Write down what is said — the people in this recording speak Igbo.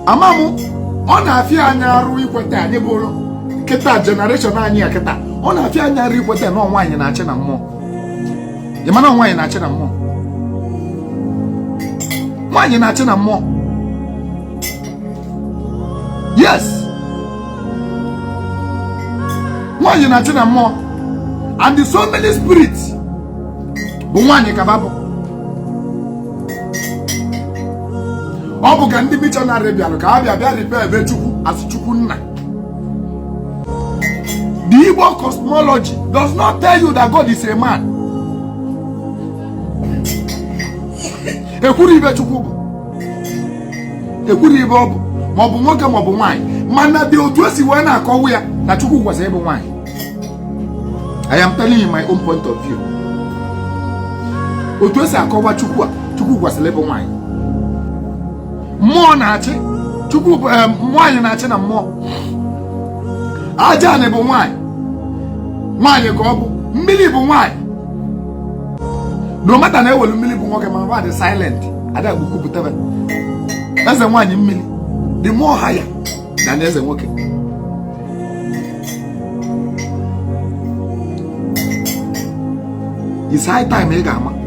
Ama m, ọ na-afịa anyị arụ ikweta. Anyị bụrụ kịta, generation anyị ya kịta, ọ na-afịa anyị arụ ikweta na nwaanyị na-achị na mmụọ. Ị ma na nwaanyị na-achị na mmụọ? Nwaanyị na-achị na mmụọ, yes, nwaanyị na-achị na mmụọ. And so many spirits bụ nwaanyị ka ba bụ. Ọ bụ ka ndị missionary bịara ka ha bịa bịa refer ebe Chukwu as Chukwu nna. The Igbo cosmology does not tell you that God is a man. Ekwuru ibe Chukwu bụ, ekwuru ibe ọ bụ, ma ọ bụ nwoke ma ọ bụ nwaanyị, mana dị otu esi wee na-akọwa ya na Chukwu kwesịrị ịbụ nwaanyị. I am telling you my own point of view. Otu esi akọwa Chukwu a, Chukwu kwesịrị ịbụ nwaanyị. Mmụọ na-achị Chukwu bụ nwaanyị na-achị na mmụọ. Aja anị bụ nwaanyị, nwaanyị ka ọ bụ. Mmiri bụ nwaanyị. No matter na ewelu mmiri bụ nwoke, mana dị silent, ada gbukwupụtebe eze nwaanyị. Mmiri dị more higher than eze nwoke. It's high time ị ga-ama.